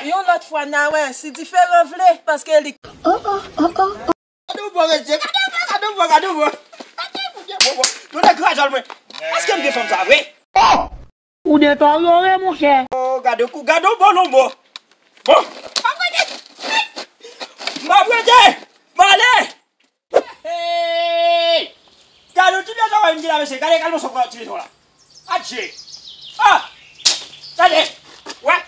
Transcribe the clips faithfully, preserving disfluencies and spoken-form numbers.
Yon lòt fwa, n a wè si diferan vle, paske li. Gade yon bò, mesye, gade yon bò, gade yon bò, gade yon bò. Gade yon bò, gade yon bò. Nou nan gran zòn mwen. Èske m gen fanm sa vre? Ou detòryore, monchè. Oh, gade yon kou, gade yon bò, lonbò. Bon, m ap rete. M ap rete. M ale. Hey! Gade yon ti pye zòrèy m gen la, mesye. Gade, gade mòso pran ti pye zòrèy la. Adje! Ah! Gade! Wè!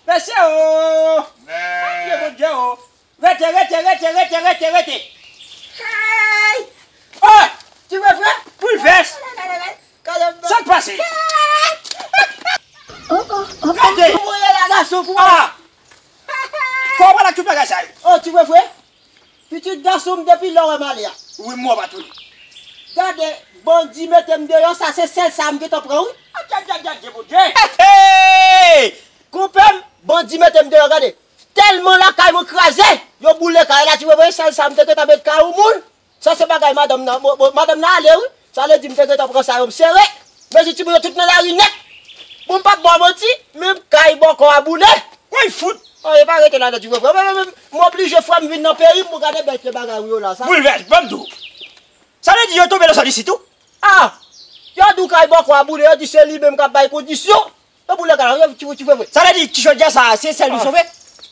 Mesye o! Adje, Bondye o! Rete, rete, rete, rete, rete, rete! Hey! Ah! Ti frè, frè! Boulvès! Sa k pase? Gade! Kòman la tout bagay sa yo? Oh, ti frè, frè! Pitit gason m depi lè w wè m ale a. Wi, m wè w pa tounen. Gade, bandi mete m deyò, sa se sèl sa m gentan pran, wi. Adyadyadyadye, Bondye! Hey! Konpè m, bandi mete m deyò, gade. Tèlman lakay mwen kraze, yo boule kay la, ti frè, sèl sa m te gentan met kay yon moun. Sa se bagay madanm nan, bon, bon, madanm nan ale, wi. Sa vle di m te gentan pran sa yo, m sere. Men si timoun yo tout nan lari nèt. Bon, m p ap ba w manti, menm kay bòkò a boule. Woy, fout! Oh, e pa rete ladan, ti frè, frè. Mwen, mwen, mwen, m oblije, frè m, vin nan peyi m pou gade bèl pye bagay ou yo la, sa. Boulvès, ban m di w. Sa vle di yo tonbe nan sòt isit tou? Ah! Yo di w kay bòkò a boule, yo di se li menm k ap bay kondisyon. Yo boule kay la, yo, ti, ti frè, frè. Sa vle di ti jodi a sa, se sèl li sove?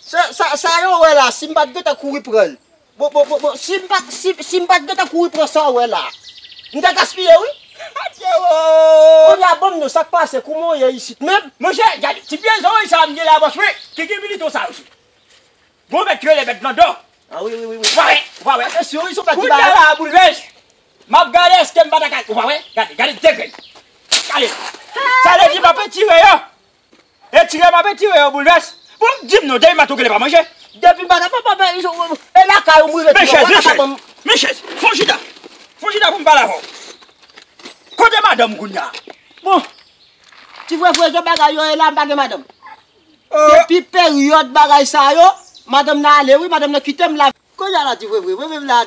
Sa, sa, sa yo wè la, si m pa t gentan kouri pran l. Bon, bon, bon, bon, si m pa, si, si m pa t gentan kouri pran sa w wè la, m t ap gaspiye, wi. Adje o! Kounye a, ban m non, sa k pase, kouman w ye isit menm? Monchè, gade, ti pye zòrèy sa m gen la, bòs, wi, ki gen milito sa yo sou. Gwo bèt ki rele bèt Landò. Ah, wi, wi, wi, wi. Ou pa wè, ou pa wè. Atensyon, wi, se yon bèt ki ba. Kounye a la, Boulvès, m ap gade èske m pa ta ka, ou pa wè? Gade, gade, degrenn. Gade. Sa vle di m ap etire yo. Etire m ap etire yo, Boulvès. Bon, di m non, depi maten w genlè pa manje. Depi maten, papa, e lakay ou m rive. Men chèz, men chèz. Men chèz. Fon chita. Fon chita pou m pale avè w. Kote madanm kounye a? Bon, ti frè, frè, jan bagay yo ye la, m pa gen madanm. Oh. Depi peryòd bagay sa yo, madanm nan ale, wi, madanm nan kite m la. Kounye a la, ti frè, frè, frè, frè, la,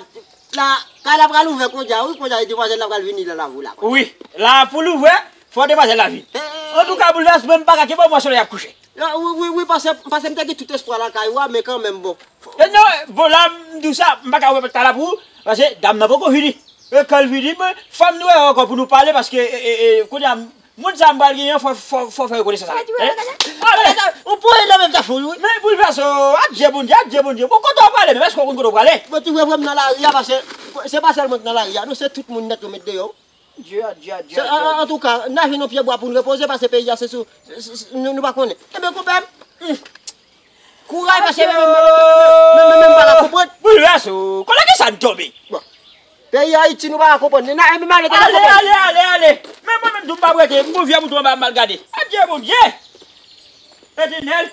la, kay la pral ouvè kounye a, wi, kounye a, e demwazèl la pral vini la, la, la. Wi, la pou l ouvè, fò demwazèl la vini. Eh, eh, eh. Antouka, Boulvès, mwen m pa ka kenbe mwen sou lè y ap kouche. Ah, wi, wi, wi, paske, paske m te gen tout espwa lakay ou a, men kanmenm, bon. E non, bon, la, m di w sa, m pa ka repèt kay la pou ou, paske dam nan poko vini. E kan l vini, men, fò m nou wè ankò pou nou pale, paske, e, e, e, kounye a, moun sa m pral genyen, fò, fò, fò fè rekonesans avè l. Hein? Ou pouri nan menm zafè wi. Men Boulvès, oh, adje Bondye, adje Bondye. Bon, kote w prale menm? Èske w konn kote w prale? Bon, ti frè, frè m nan lari a, paske se pa sèl mwen k nan lari a, non, se tout moun nèt yo met deyò. Dye, dye, dye, dye. Antouka, n a jwenn yon pye bwa pou n repoze, paske peyi a se sou, se, se, nou, nou pa konnen. Ebyen, konpè m, hmm. Kouraj, paske menm, menm, menm, menm, menm pa ka konprann. Boulvès, oh, kote ki sa n tonbe? Bon. Peyi Ayiti, nou pa ka konprann. N a, menm ale, te ka konprann. Ale, ale, ale, ale. Men mwen menm tou m p ap rete. M gon vyè mouton anba m al gade. Adye Bondye! Etènèl,